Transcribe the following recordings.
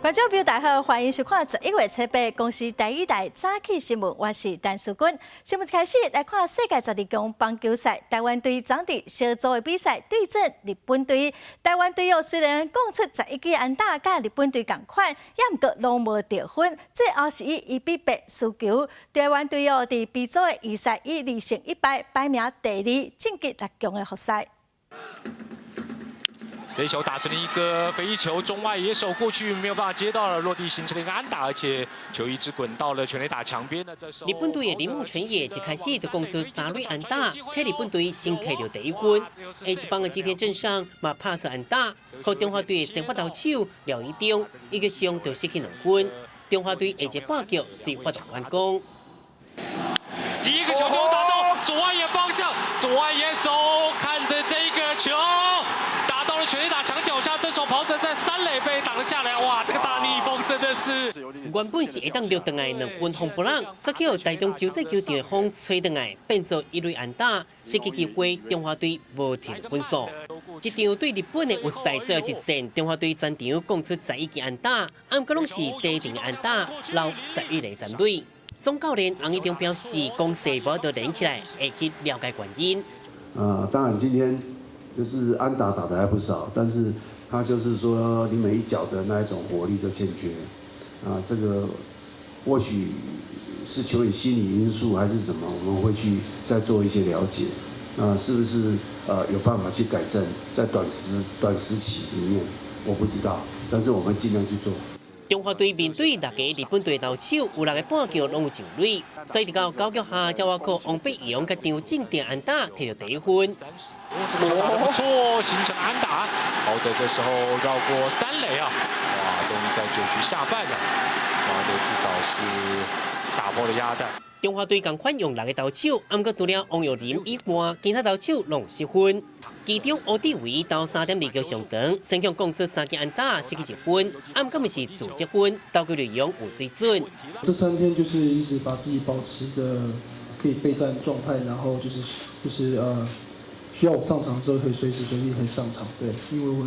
觀眾朋友大家好，歡迎收看11月7日公視台語台早起新聞，我是陳淑君。新聞開始來看世界十二強棒球賽，台灣隊昨佇小組的比賽對陣日本隊。台灣隊哦雖然貢出十一支安打，佮日本隊仝款，也毋過攏無得分，最後是以1比8輸球。台灣隊哦佇 B 組的預賽以2勝1敗排名第二，晉級六強的複賽。這球打成了一個飛球，中外野手過去沒有辦法接到了，落地形成了一個安打，而且球一直滾到了全壘打牆邊的。這時候日本隊的鈴木誠也一開始就貢出三壘安打，替日本隊先摕著第一分。下一棒的織田正尚嘛拍出安打，予中華隊的先發投手廖一中一個傷就失去兩分。中華隊下一個半局隨發動反攻。第一個球就打到左外野方向，左外野手看著這個球。打到了全壘打牆腳下，這手跑者在三壘被擋了下來。哇，這個大逆風真的是。原本是會當掠轉來兩分風波浪，煞予台中洲際球場的風吹轉來，變做一壘安打，失去機會，中華隊無摕著分數。這場對日本的預賽最後一戰，中華隊全場貢出十一支安打，毋過攏是低長的安打，留11個殘壘。總教練洪一中表示，攻勢無得連起來，會去了解原因。當然今天就是安打打得還不少，但是他就是說你每一腳的那一種火力就欠缺，啊，這個或許是球員心理因素還是什麼，我們會去再做一些了解，啊，是不是有辦法去改正，在短時期裡面，我不知道，但是我們盡量去做。中華隊面對六个日本隊投手，有六个半局攏有上壘，所以到九局下，才倚靠王柏融佮張進定安打摕著第一分。這個球打得不錯，形成安打。跑者這時候繞過三壘啊，哇，終於在九局下半了，哇，這至少是打破了鴨蛋。中華隊仝款用六个投手，毋過除了王育霖以外，其他投手攏失分。其中吳志偉投3.2局上長，先強貢出三支安打，失去一分，毋過嘛是自責分，投球內容有水準。這三天就是一直把自己保持着可以備戰狀態，然後就是需要我上場之後可以隨時隨地可以上場。對，因為我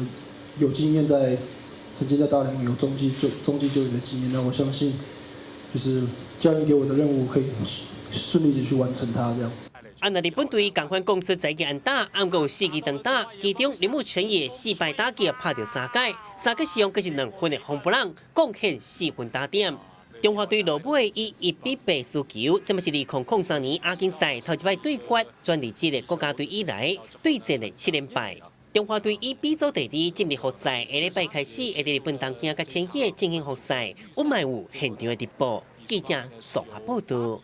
有經驗在曾經在大聯盟有中繼救援的經驗，那我相信就是教練給我的任務可以順利地去完成它，這樣。啊，那日本隊仝款貢出十支安打，毋過有四支長打，其中鈴木誠也四擺打擊拍著三改，三個上閣是兩分的風波浪，貢獻四分打點。中華隊落尾以1比8輸球，這嘛是2003年亞錦賽頭一擺對決全日制的國家隊以來對戰的七連敗。中華隊以 B 組第二進入複賽，下禮拜開始會佇日本東京佮千葉進行複賽，阮嘛有現場的直播。記者綜合報道。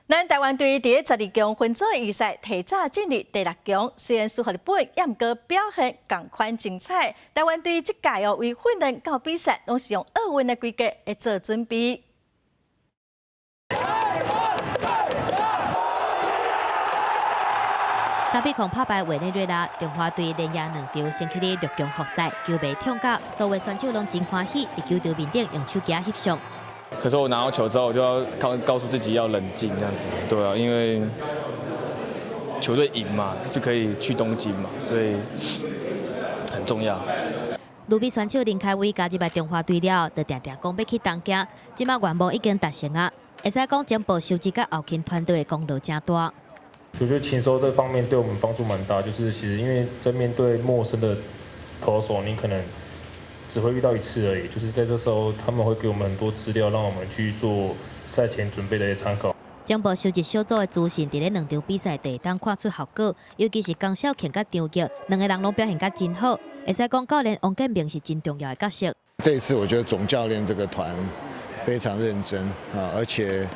咱台灣隊佇咧十二強分組預賽提早進入第六強，雖然輸予日本，也毋過表現仝款精彩。台灣隊這屆哦，為訓練到比賽，攏是用奧運的規格來做準備。3比0拍敗委內瑞拉，中華隊連贏兩場，先去咧六強複賽，球迷痛甲，所有選手攏真歡喜，佇球場面頂用手機翕相。可是我拿到球之後，我就要告訴自己要冷靜，這樣子，對啊，因為球隊贏嘛，就可以去東京嘛，所以很重要。旅美選手林開偉加入來中華隊了，就定定講欲去東京，這馬願望已經達成啊！會使講情報收集佮後勤團隊的功勞誠大。我覺得情蒐這方面對我們幫助蠻大，就是其實因為在面對陌生的投手，你可能只會遇到一次而已，就是在這時候他們會給我們很多資料，讓我們去做賽前準備的一些參考。情報收集小組的資訊，佇咧兩場比賽就會當看出效果，尤其是江少慶佮張杰兩个人攏表現甲真好，會使講教練王建民是真重要的角色。這一次我覺得總教練這個團非常認真啊，而且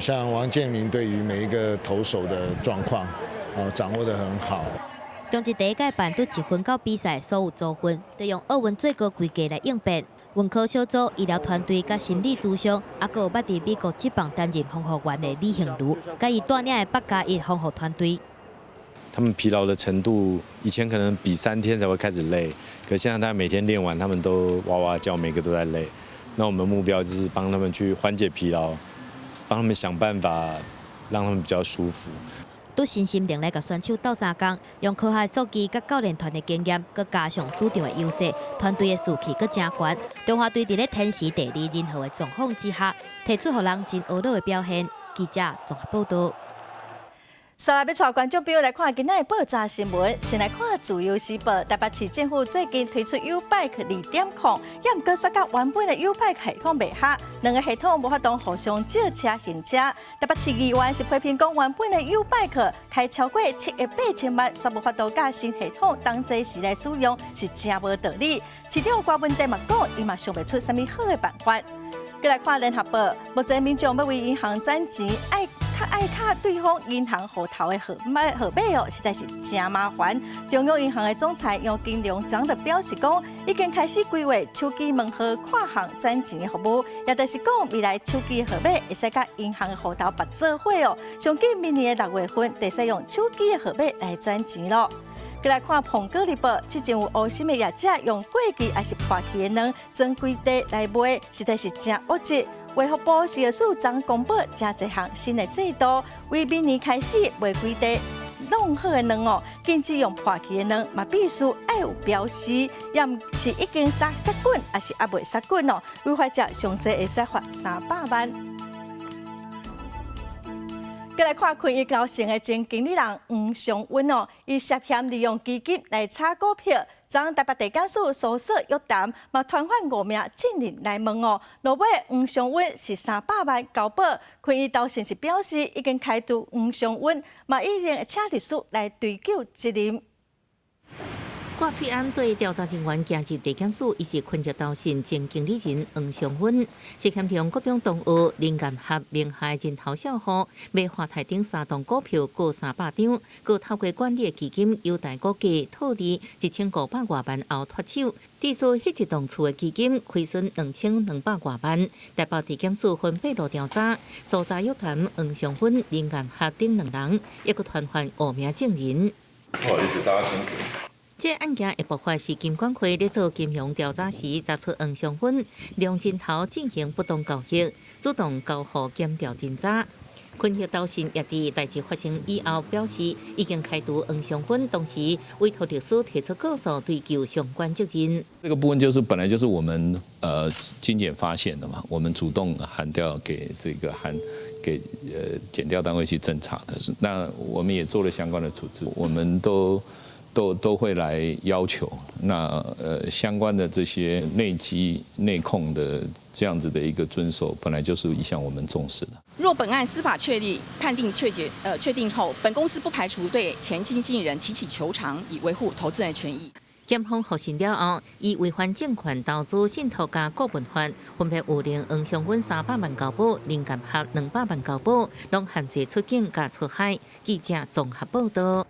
像王建民對於每一個投手的狀況啊掌握得很好。中職第一屆辦拄一分到比賽，所有組分都用奧運最高規格來應變。文科小組、醫療團隊佮心理諮商，猶閣有捌佇美國職棒擔任防護員的李杏如，佮伊帶領的八加一防護團隊。他們疲勞的程度，以前可能比3天才會開始累，可現在他每天練完，他們都哇哇叫，每個都在累。那我們目標就是幫他們去緩解疲勞，幫他們想辦法，讓他們比較舒服。拄身心靈來共選手鬥相共，用科學數據佮教練團的經驗，閣加上主場的優勢，團隊的士氣閣誠懸。中華隊佇咧天時地利人和的狀況之下，提出予人真懊惱的表現。記者綜合報道。接來欲帶觀眾朋友來看今仔的報紙新聞，先來看《自由時報》。台北市政府最近推出 YouBike 2.0，也毋過煞佮原本的 YouBike 系統袂合，兩个系統無法度互相借車行車。台北市議員是批評講，原本的 YouBike 開超過7億8千萬，煞無法度佮新系統同齊時來使用，是誠無道理。市長郭文帝嘛講，伊嘛想袂出啥物好的辦法。閣來看聯合報，目前民眾欲為銀行轉錢，愛較愛敲對方銀行戶頭的號碼哦，實在是誠麻煩。中央銀行的總裁楊金龍昨就表示講，已經開始規劃手機門號跨行轉錢的服務，也就是講未來手機號碼會使佮銀行的戶頭綁做伙哦。上緊明年的6月份，就使用手機的號碼來轉錢囉。閣來看《蘋果日報》，之前有烏心的業者用過期抑是破去的卵裝規袋來賣，實在是誠惡質。衛福部食藥署昨公布誠濟項新的制度，為明年開始賣規袋弄好的卵哦，禁止用破去的卵，嘛必須愛有標示，抑毋是已經殺菌，抑是猶未殺菌哦，違法者上濟會使罰300萬。閣來看坤益投信的前經理人黃崇允哦，伊涉嫌利用基金來炒股票，昨台北地檢署搜索約談，嘛傳喚五名證人來問哦。落尾黃崇允是300萬交保，坤益投信是表示已經開除黃崇允，嘛已經請律師來追究責任。掛喙罨對調查人員行入地檢署，伊是坤益投信前經理人黃崇允，涉嫌向各種同學林彥合名下人頭帳戶買華泰頂三檔股票各300張，閣透過管理的基金優待股價套利1500外萬後脫手，致使彼一檔次的基金虧損2200外萬。台北地檢署分八路調查，搜查約談黃崇允、林彥合等兩人，抑閣傳喚五名證人。不好意思，大家辛苦。這案件的爆發是金管會咧做金融調查時，查出黃崇允梁金頭進行不當交易，主動交予檢調偵查。坤益投信也佇代誌發生以後表示，已經開除黃崇允，同時委託律師提出告訴，追究相關責任。這個部分就是本來就是我們金檢發現的嘛，我們主動函調給這個函給檢調單位去偵查的，那我們也做了相關的處置，我們都會來要求，那相關的這些內稽內控的這樣子的一個遵守，本來就是一項我們重視的。若本案司法確立判定確決確定後，本公司不排除對前經紀人提起求償，以維護投資人權益。檢方獲審了後，以違反證券投資信託佮顧問法，分別有令黃崇允300萬交保，林彥合200萬交保，攏限制出境佮出海。記者綜合報道。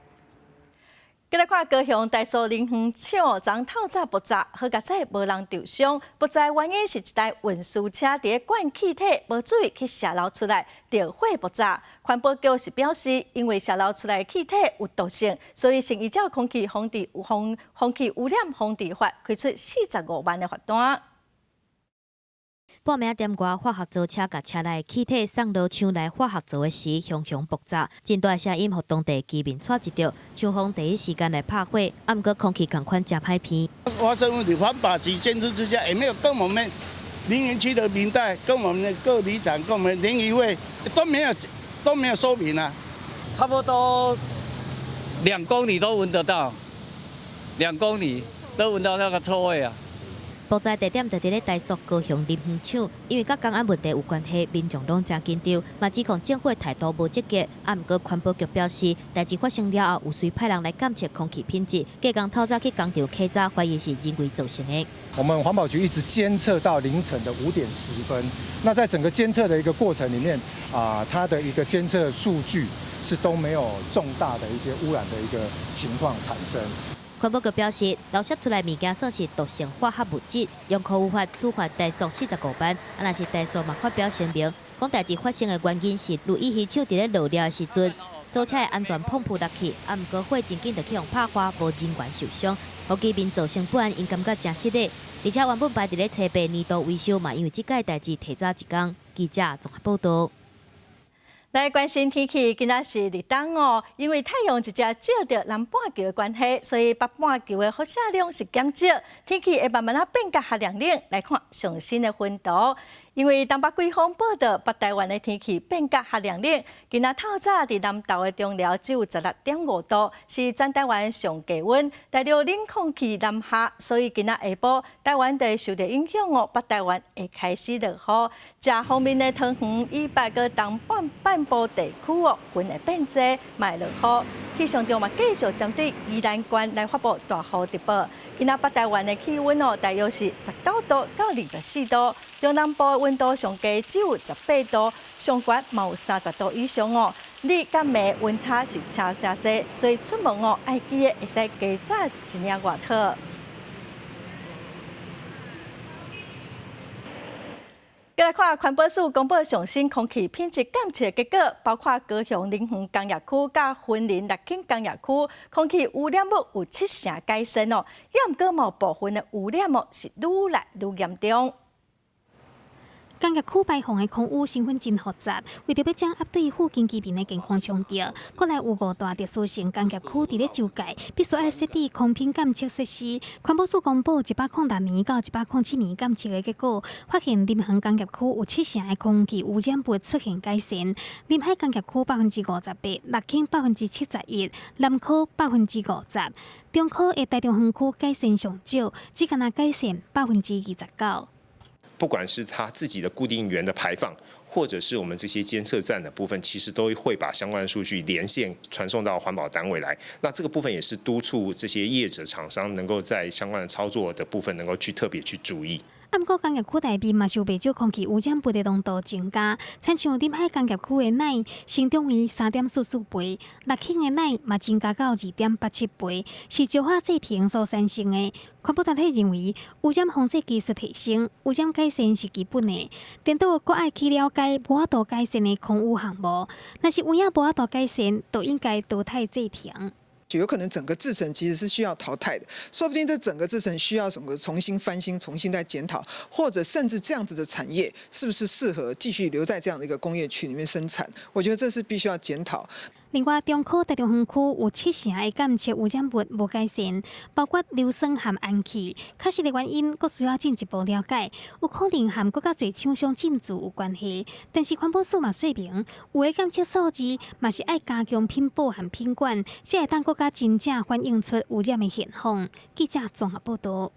閣來看高雄台塑林園廠，昨透早爆炸，好佳哉無人受傷。爆炸原因是一台運輸車佇灌氣體，無注意去洩漏出來，著火爆炸。環保局是表示，因為洩漏出來的氣體有毒性，所以先依照空氣防治空空氣污染防治法，開出45萬的罰單。半暝仔點外，化學槽車共車內氣體送落廠內化學槽的時，熊熊爆炸，真大聲音予當地居民掣一著，廠方第一時間來拍火，啊，毋過空氣仝款誠歹鼻。發生問題，環保局監視之下，也沒有跟我們林園區的民代、跟我們的各里長、跟我們聯誼會都沒有說明啊。差不多2公里都聞得到，2公里都聞到那個臭味啊。爆炸地點就佇咧台塑高雄林園廠，因為佮工安問題有關係，民眾攏誠緊張，嘛指控政府態度無積極。啊，毋過環保局表示，代誌發生了後，有隨派人來監測空氣品質，隔工透早去工廠稽查，懷疑是人為造成的。我們環保局一直監測到凌晨的5點10分，那在整個監測的一個過程裡面，啊，它的一個監測數據是都沒有重大的一些污染的一個情況產生。環保局表示，漏洩出來物件算是毒性化學物質，用空污法處罰台塑45萬。啊，若是台塑嘛發表聲明，講代誌發生的原因是氯乙烯廠佇咧落料的時陣，槽車的安全泵浦落去，啊，毋過火真緊就去予拍花，無人員受傷，予居民造成不安，𪜶感覺誠失禮。而且原本排佇咧初八年度維修嘛，因為這個代誌提早一工。記者綜合報道。來關心天氣，今仔是立冬哦。因為太陽直接照著南半球的關係，所以北半球的輻射量是減少，天氣會慢慢仔變較涼冷。來看上新的溫度，因為東北季風報道，北台灣的天氣變較涼冷。今仔透早佇南投的中寮只有16.5度，是全台灣上低溫。帶著冷空氣南下，所以今仔下晡台灣就會受著影響哦。北台灣會開始落雨，遮方面的桃園以北閣東半半部地區哦，雲會變濟，嘛會落雨。氣象局嘛繼續針對宜蘭縣來發布大雨特報。今仔北台灣的氣溫哦，大約是19度到24度，中南部的溫度上低只有18度，上懸嘛有30度以上哦。日佮暝溫差是差誠濟，所以出門哦愛記得會使加紮一領外套。再來看環保署公布上新空氣品質監測結果，包括高雄林園工業區佮雲林六輕工業區空氣污染物有七成改善哦，猶毋過某部分的污染物是愈來愈嚴重。工業區排放的空污成分真複雜，為著欲掌握對附近居民的健康衝擊，國內有五大特殊性工業區佇咧州界，必須愛設置空品監測設施。環保署公布106年到107年監測的結果，發現林園工業區有七成的空氣污染物出現改善，臨海工業區58%，六輕71%，南科50%，中科的台中園區改善上少，只干焦改善29%。不管是他自己的固定源的排放，或者是我們這些監測站的部分，其實都會把相關的數據連線傳送到環保單位來。那這個部分也是督促這些業者廠商能夠在相關的操作的部分能夠去特別去注意。啊，毋過工業區內面嘛是有袂少空氣污染物的濃度增加，親像臨海工業區的氖成長為3.44倍，六輕的氖嘛增加到2.87倍，是石化製程所產生的。環保團體認為，污染防治技術提升、污染改善是基本的，顛倒閣愛去了解無法度改善的空污項目，若是有影無法度改善，就應該淘汰製程。就有可能整個製程其實是需要淘汰的，說不定這整個製程需要什麼重新翻新、重新再檢討，或者甚至這樣子的產業是不是適合繼續留在這樣的一個工業區裡面生產？我覺得這是必須要檢討。另外，中科台中園區有七成的監測污染物無改善，包括硫酸和氨氣。確實的原因，閣需要進一步了解，有可能和閣較濟廠商進駐有關係。但是環保署嘛說明，有的監測數字嘛是愛加強品保和品管，才會當閣較真正反映出污染的現況。記者綜合報導。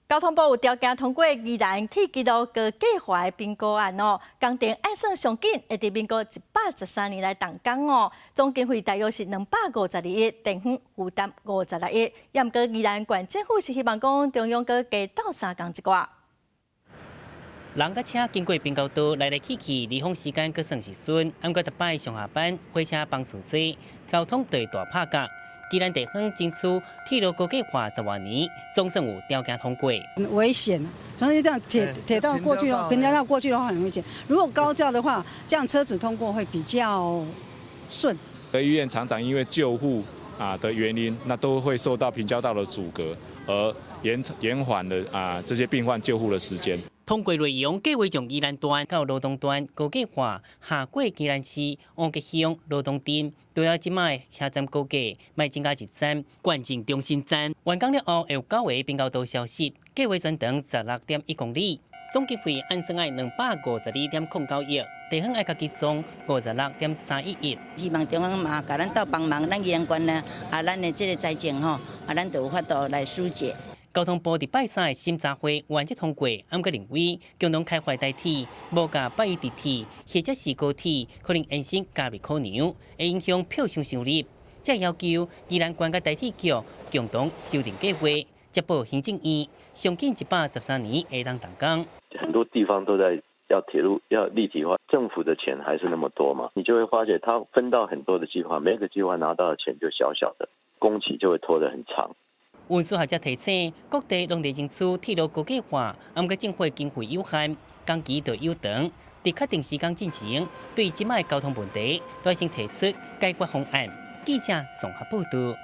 交通部有條件通過宜蘭鐵支路高架化的評估案哦，工程按算上緊會佇民國113年來動工哦，總經費大約是252億，地方負擔56億。猶毋過宜蘭縣政府是希望講中央閣加鬥相共一寡。人佮車經過平交道來來去去，離峰時間閣算是順。毋過逐擺上下班火車班次濟，交通就會大拍結。宜蘭地方爭取鐵路高架化十外年，總算有條件通過。很危險，所以這樣鐵道過去，平交道過去的話很危險。如果高架的話，這樣車子通過會比較順。醫院常常因為救護啊的原因，那都會受到平交道的阻隔，而延緩了啊這些病患救護的時間。通過內容計劃將宜蘭段到羅東段高架化，下過宜蘭市黃吉鄉羅東鎮，除了這擺車站高架，欲增加一站，縣政中心站完工了後，會有九个平交道消失，計劃全長16.1公里，總經費按算愛252.09億，地方愛家己創56.31億。希望中央嘛共咱鬥幫忙，咱宜蘭縣呢，啊，咱的這个財政吼，啊，咱就有法度來疏解。交通部佇拜三的審查會原則通過，毋過認為共同開發台鐵無共北宜直鐵或者是高鐵，可能延伸加入考量，會影響票商收入。才要求宜蘭縣佮台鐵局共同修訂計劃，接報行政院，上緊113年會當動工。很多地方都在要鐵路要立體化，政府的錢還是那麼多嘛？你就會發覺他分到很多的計劃，每個計劃拿到的錢就小小的，工期就會拖得很長。運輸學者提醒，各地攏佇爭取鐵路高架化，毋過政府經費有限，工期就有長，佇確定時間進前，對這擺交通問題，都先提出解決方案。記者綜合報導。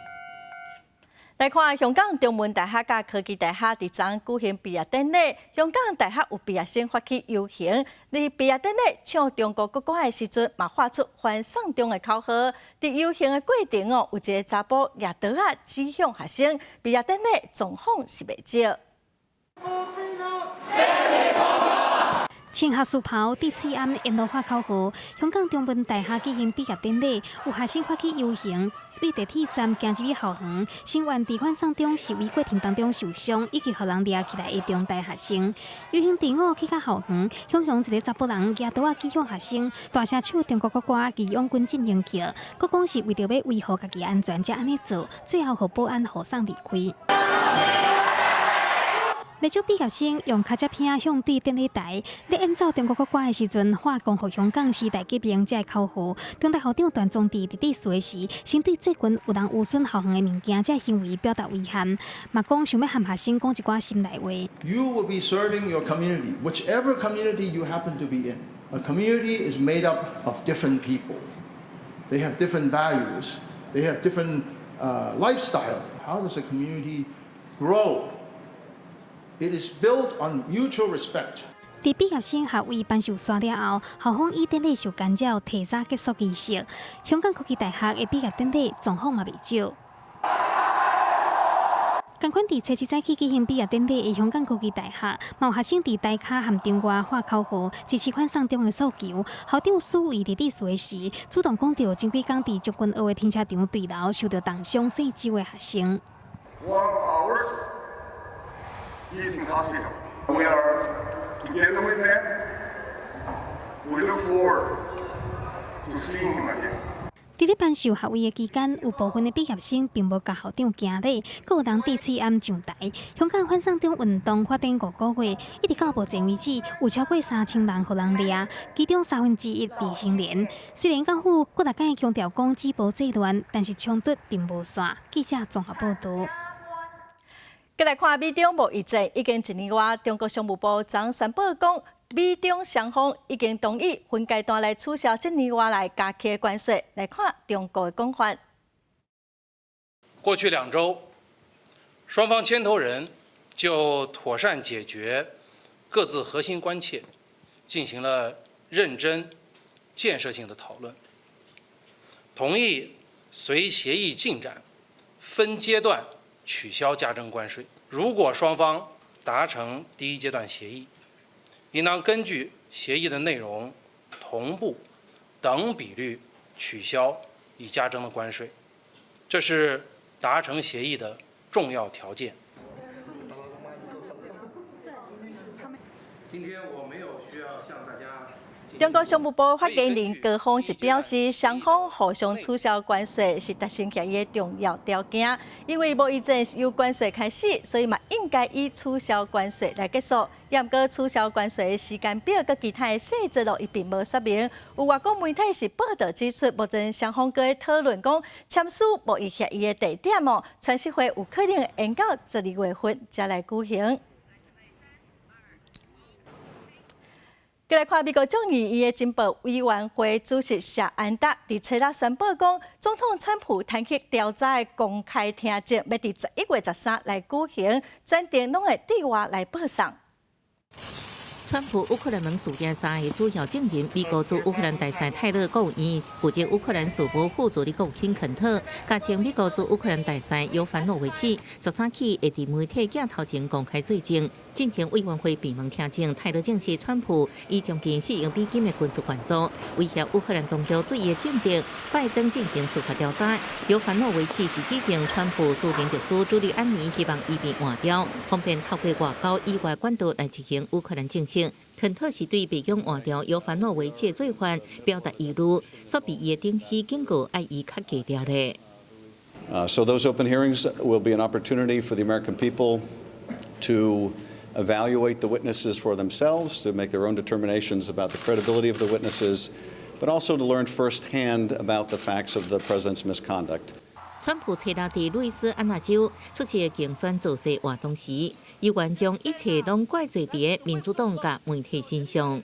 來看香港中文大學佮科技大學佇昨舉行畢業典禮。香港大學有畢業生發起遊行，佇畢業典禮唱中國國歌的時陣，嘛喊出反送中的口號。佇遊行的過程哦，有一个查埔舉刀仔指向學生。畢業典禮狀況是袂少。穿學術袍、戴喙罨、沿路喊口號。香港中文大學舉行畢業典禮，有學生發起遊行，對地鐵站行入去校園，聲援佇反送中示威過程當中受傷以及予人掠起來的中大學生。遊行隊伍去到校園，雄雄一个查埔人舉刀仔指向學生，大聲唱中國國歌《義勇軍進行曲》，閣講是為著欲維護家己安全才按呢做，最後予保安護送離開。袂少畢業生用跤車片向對典禮台，咧演奏中國國歌的時陣，喊光復香港時代革命這个口號。中大校長段崇智佇致辭的時，先對最近有人污損校園的物件這个行為表達遺憾，嘛講想欲和學生講一寡心內話。 You will be serving your community, whichever community you happen to be in. A community is made up of different people. They have different values. They have different lifestyle. How does a community grow? It is built on mutual respect. 佇畢業生學位頒授煞了後，校方以典禮受干擾，提早結束儀式。香港科技大學的畢業典禮狀況嘛袂少。仝款佇初七早起舉行畢業典禮的香港科技大學，嘛有學生佇台跤和場外喊口號，支持反送中的訴求。校長許偉佇致辭時，主動講著前幾工佇將軍澳的停車場墜樓受著重傷姓周的學生。 One of ours is in hospital. We are together with him. We look forward to seeing him again. 佇咧頒授學位的期間，有部分的畢業生並無共校長行禮，閣有人戴喙罨上台。香港反送中運動發展5個月，一直到目前為止，有超過3000人予人掠，其中1/3未成年。雖然港府幾若擺強調講止暴制亂，但是衝突並無煞。記者綜合報導。閣來看美中貿易戰已經一年外，中國商務部昨宣布講，美中雙方已經同意分階段來取消這年外來加起的關稅。來看中國的講法。過去2週，雙方牽頭人就妥善解決各自核心關切，進行了認真、建設性的討論，同意隨協議進展，分階段取消加徵關稅。如果雙方達成第一階段協議，應當根據協議的內容，同步等比率取消已加徵的關稅，這是達成協議的重要條件。今天我沒有需要向大家。中國商務部發言人高峰是表示，雙方互相取消關稅是達成協議的重要條件。因為貿易戰是由關稅開始，所以嘛應該以取消關稅來結束。毋過取消關稅的時間表佮其他的細節囉，伊並無說明。有外國媒體是報導指出，目前雙方閣咧討論講簽署貿易協議的地點哦，川習會有可能延到12月份才來舉行。閣來看美國眾議院的情報委員會主席謝安達佇初六宣布講，總統川普彈劾調查的公開聽證，欲佇11月13來舉行，全程攏會對外來播送。川普烏克蘭門事件三个主要證人，美國駐烏克蘭大使泰勒國務院負責烏克蘭事務副助理國務卿肯特，佮前美國駐烏克蘭大使尤凡諾維奇，13起會佇媒體鏡頭前公開作證。進前委員會閉門聽證，泰勒證實川普以將近4億美金的軍事援助，威脅烏克蘭當局對伊的政敵拜登進行司法調查。尤凡諾維奇是指證川普私人律師朱利安尼希望伊被換掉，方便透過外交以外管道來執行烏克蘭政策。肯特是對白宮換掉尤凡諾維奇的做法表達疑慮，煞被伊的頂司警告愛伊較低調咧。 So those open hearings will be an opportunity for the American people to evaluate the witnesses for themselves, to make their own determinations about the credibility of the witnesses, but also to learn firsthand about the facts of the president's misconduct. 川普初六佇路易斯安那州出席競選造勢活動時，猶原將一切攏怪罪佇民主黨佮媒體身上。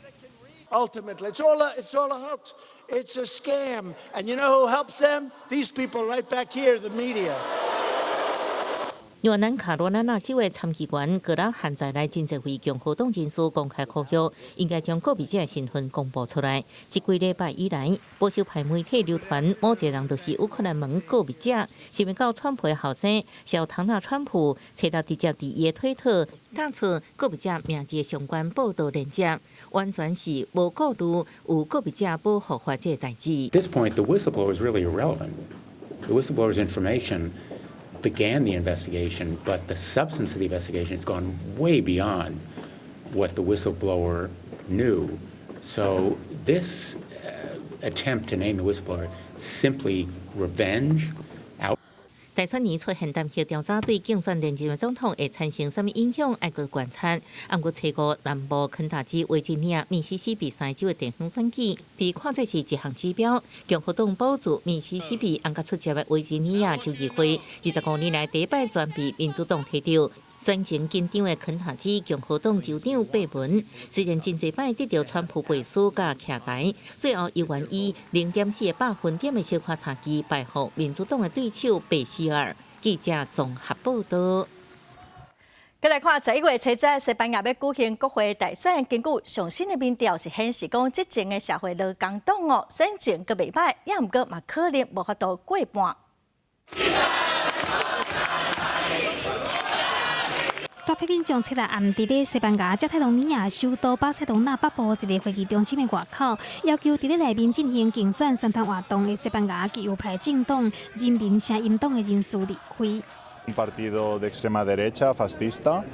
Ultimately, it's all a hoax. It's a scam. And you know who helps them? These people right back here, the media. 另外，南卡羅來納州的參議員格拉漢在內真濟位共和黨人士公開呼籲，應該將告密者的身份公布出來。這幾禮拜以來，保守派媒體流傳某一個人就是烏克蘭門告密者，是毋到川普的後生小唐納川普，冊六直接佇伊的推特打出告密者名字的相關報導連結，完全是無顧慮有告密者保護法這個代誌。 At this point, the whistleblower is really irrelevant. The whistleblower's information began the investigation, but the substance of the investigation has gone way beyond what the whistleblower knew. So this attempt to name the whistleblower simply revenge. 大選年出現彈劾調查對競選連任的總統會產生啥物影響？愛閣觀察。毋過初五南部肯塔基、維吉尼亞、密西西比三州的地方選舉被看作是一項指標。共和黨保住密西西比，按甲出席的維吉尼亞州議會，25年來第一擺全被民主黨提著。選情緊張的肯塔基共和黨州長貝文，雖然真濟擺得著川普背書佮徛台，最後猶原以0.4個百分點的小可差距敗予民主黨的對手貝希爾。記者綜合報道。閣來看11月7日，西班牙欲舉行國會大選，根據上新的民調是顯示講，執政的社會勞工黨哦，選情閣袂䆀，也毋過嘛可能無法度過半。大批民眾七日暗佇咧西班牙加泰羅尼亞首都巴塞隆納北部一个會議中心的外口，要求佇咧內面進行競選宣傳活動的西班牙極右派政黨人民聲音黨的人士離開。 Un partido de extrema derecha, fascista,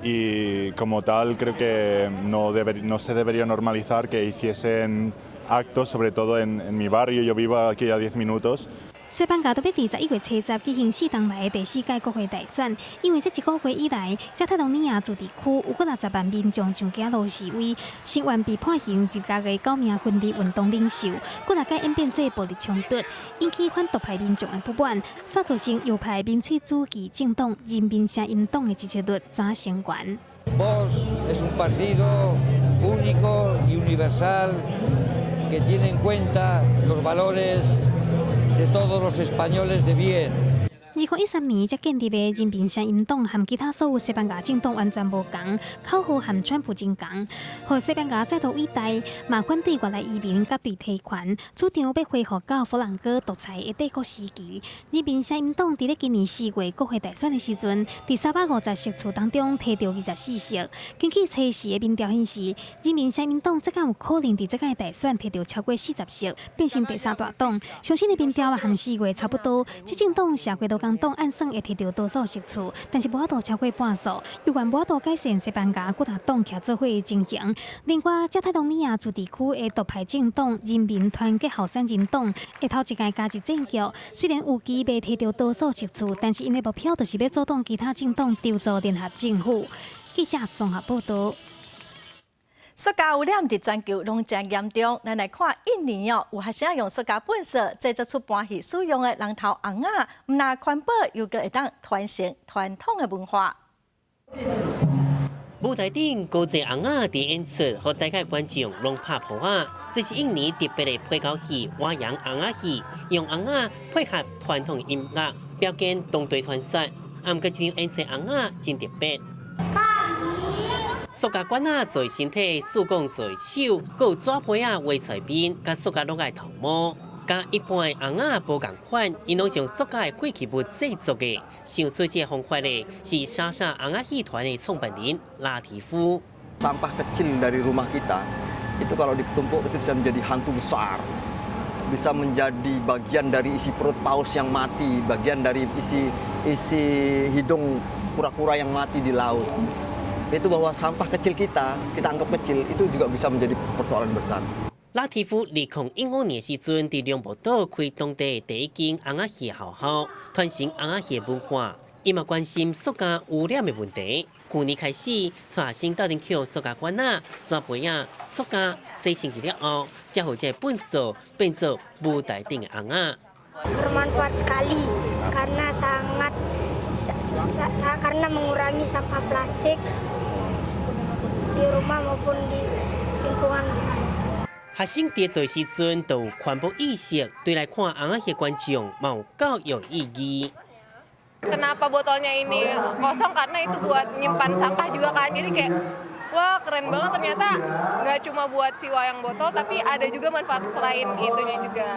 y como tal creo que no se debería normalizar que hiciesen actos, sobre todo en mi barrio, yo vivo aquí a 10 minutos. 西班牙都欲佇11月7日舉行四冬來的第四屆國會大選，因為這一個月以來，加泰羅尼亞自治區有過60萬民眾上街路示威，聲援被判刑10個月九名分離運動領袖，幾若擺演變做暴力衝突，引起反獨派民眾的不滿，煞造成右派民粹主義政黨人民聲音黨的支持率轉升懸。 Vox es un partido único y universal que tiene en cuenta los valores de todos los españoles de bien. 2013年才建立的人民聲音黨和其他所有西班牙政黨完全無仝，口號和川普真仝，予西班牙再度偉大，嘛反對外來移民佮對提權，主張欲恢復到佛朗哥獨裁的帝國時期。人民聲音黨佇咧今年4月國會大選的時陣，佇350席次當中提著24席。根據初時的民調顯示，人民聲音黨這敢有可能佇這屆大選提著超過40席，變成第三大黨。上新的民調和4月差不多，執政黨社會勞工黨按算會提著多數席次，但是無法度超過半數，猶原無法度改善西班牙幾大黨徛做伙的情形。另外，加泰羅尼亞自治區的獨派政黨人民團結候選人黨會頭一屆加入政局，雖然預期袂提著多數席次，但是𪜶的目標就是欲阻擋其他政黨籌組聯合政府。記者綜合報道。塑膠污染佇全球攏誠嚴重，咱來看印尼哦，有學生用塑膠糞埽製作出搬戲使用的人頭尪仔，毋但環保，又閣會當傳承傳統的文化。舞台頂高濟尪仔佇演出，予台下觀眾攏拍噗仔。這是印尼特別的配偶戲——瓦揚尪仔戲，用尪仔配合傳統音樂表演當地傳說。毋過這場演出尪仔真特別。塑膠管仔做身體，塑鋼做手，閣有紙皮仔畫出面，佮塑膠橐仔頭毛，佮一般的尪仔無仝款，𪜶攏用塑膠的廢棄物製作的。想出這個方法的是莎莎尪仔戲團的創辦人拉提夫。 Sampah kecil dari rumah kita itu kalau ditumpuk itu bisa menjadi hantu besar, bisa menjadi bagian dari isi perut paus yang mati, bagian dari isi isi hidung kura-kura yang mati di laut. Itu bahwa sampah kecil kita, kita anggap kecil, itu juga bisa menjadi persoalan besar. 拉提夫2015年時陣，佇龍目島開當地第一間尪仔戲學校，傳承尪仔戲文化。伊嘛關心塑膠污染的問題。去年開始，帶學生鬥陣抾塑膠管仔、紙杯仔、塑膠洗清氣了後，才予這糞埽變做舞台頂的尪仔。 Bermanfaat sekali karena sangat karena mengurangi sampah plastik di rumah maupun di lingkungan rumah. 學生佇做時陣就有環保意識，對來看尪仔戲觀眾嘛有教育意義。Kenapa botolnya ini kosong? Karena itu buat nyimpan sampah juga kan. Jadi kayak wah, keren banget, ternyata nggak cuma buat si wayang botol, tapi ada juga manfaat selain itunya juga.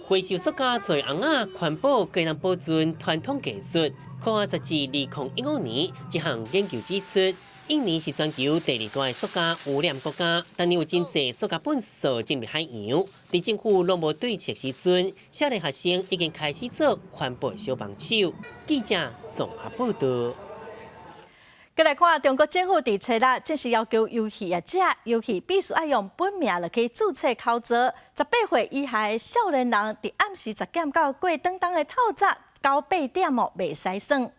回收塑膠做甕仔，環保閣能保存傳統藝術。科學雜誌2015年一項研究指出，印尼是全球第二大塑膠污染國家，但有真濟塑膠垃圾進入海洋。佇政府攏無對策時陣，少年學生已經開始做環保小幫手。記者綜合報道。閣來看中國政府佇初六正式要求遊戲業者，遊戲必須愛用本名來去註冊口座。18歲以下的少年人，佇暗時10點到過當當的透早九八點哦，袂使耍。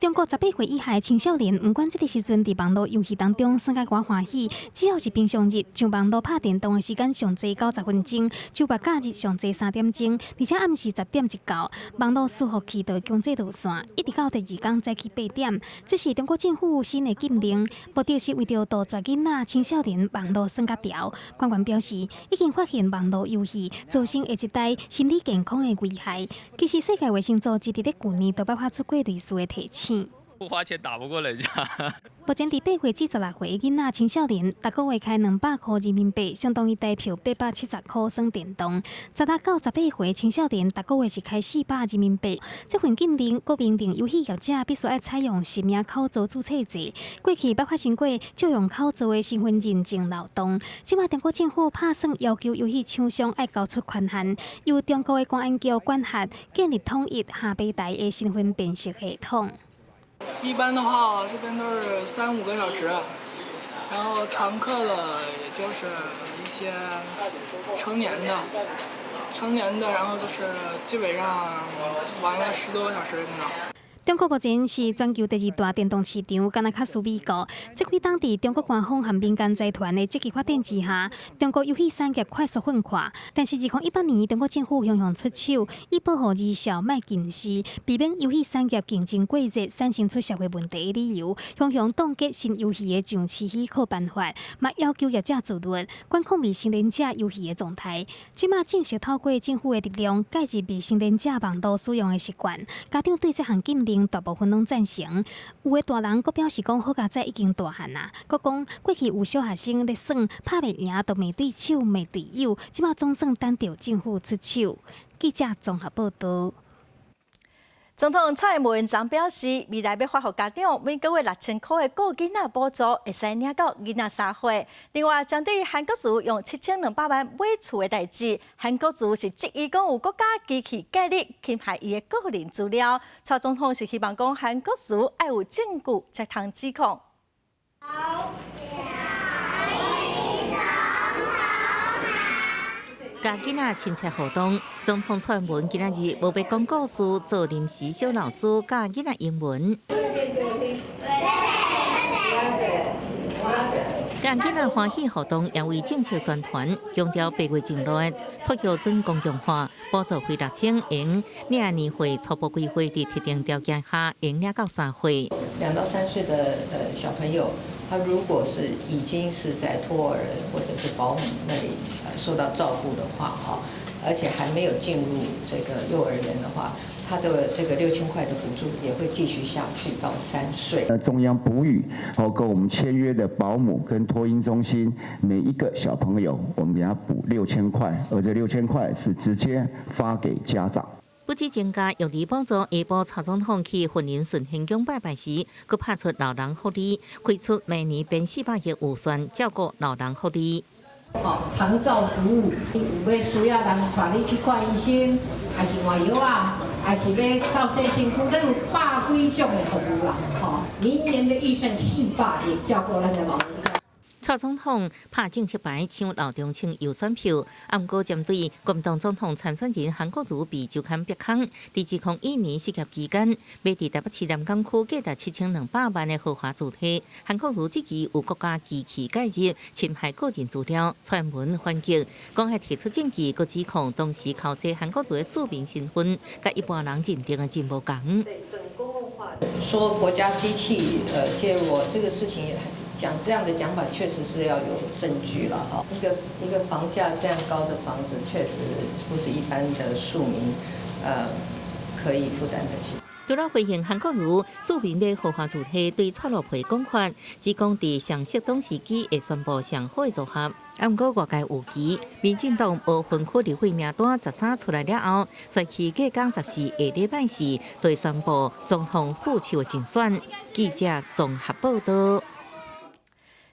中國18歲以下的青少年，毋管這个時陣佇網路遊戲當中耍甲偌歡喜，只要是平常日上網路拍電動的時間上濟90分鐘，周末假日上濟3點鐘，而且暗時10點一到，網路伺服器就會強制斷線，一直到第二工早起8點。這是中國政府新的禁令，目的是為著杜絕囡仔青少年網路耍甲著。官員表示，已經發現網路遊戲造成下一代心理健康的危害。其實世界衛生組織佇咧舊年都捌發出過類似的提醒。不花錢打不過人家。目前佇8歲至16歲的囡仔青少年，逐個月開200箍人民幣，相當於台票870箍耍電動。16到18歲青少年，逐個月是開400人民幣。這份禁令閣明定，遊戲業者必須愛採用實名口座註冊制。過去捌發生過借用口座的身份認證漏洞。這擺中國政府拍算要求遊戲廠商愛交出權限，由中國的公安局管轄，建立統一下平台的身份辨識系統。一般的話，這邊都是三五個小時，然後常客的也就是一些成年的，然後就是基本上玩了10多個小時那種。中國目前是全球第二大電動市場，敢若較輸美國。這幾冬佇中國官方和民間財團的積極發展之下，中國遊戲產業快速奮發。但是2018年，中國政府雄雄出手，以保護兒少莫近視，避免遊戲產業競爭過熱產生出社會問題的理由，雄雄凍結新遊戲的上市許可辦法，嘛要求業者自律，管控未成年者遊戲的狀態。這馬正式透過政府的力量，介入未成年者網路使用的習慣。家長對這項禁令大部分攏贊成，有的大人閣表示講好佳哉已經大漢啊，閣講過去有小學生咧耍，拍袂贏就罵對手罵隊友，這馬總算等著政府出手。記者綜合報道。總統蔡英文昨表示，未來欲發予家長每個月6000箍的顧囡仔補助，會使領到囡仔3歲。另外，針對韓國瑜用7200萬買厝的代誌，韓國瑜是質疑講有國家機器介入侵害伊的個人資料。蔡總統是希望講韓國瑜愛有證據才通指控。好。共囡仔親切互動，總統蔡英文今仔日無欲講故事，做臨時小老師教囡仔英文。共囡仔歡喜互動，也為政策宣傳，強調8月前內托育準公共化，補助費6000，用領年歲初步規劃，佇特定條件下會領到3歲。2到3歲的小朋友，他如果是已經是在托兒或者是保姆那裡受到照顧的話，哈，而且還沒有進入這個幼兒園的話，他的這個6000塊的補助也會繼續下去到3歲。中央哺育和跟我們簽約的保姆跟托嬰中心，每一個小朋友，我們給他補六千塊，而這六千塊是直接發給家長。不止增加育兒補助，下晡蔡總統去雲林順天宮拜拜時，閣拍出老人福利，開出每年編400億預算照顧老人福利。哦，長照服務，有欲需要人帶你去看醫生，還是換藥啊，還是欲到洗身軀，咱有百幾種的服務啦。吼，明年的預算400億，照顧咱的老人家。蔡總統拍政策牌，搶老中青優選票。毋過針對國民黨總統參選人韓國瑜被周刊逼空，佇2001年失業期間，欲佇台北市南港區價值7200萬的豪華住宅，韓國瑜質疑有國家機器介入侵害個人資料，蔡英文反擊，講愛提出證據，閣指控當時剾洗韓國瑜的署名身份，佮一般人認定的真無仝。說國家機器介入這個事情。講這樣的講法，確實是要有證據了哈。一個房價這樣高的房子，確實不是一般的庶民，可以負擔得起。除了回應韓國瑜署名買豪華住宅對蔡老婆講法，只講佇上適當時機會宣布上好的組合。啊，毋過外界預期，民進黨無分區立委名單13出來了後，隨去隔工14下禮拜四就會宣布總統副手的人選。記者綜合報道。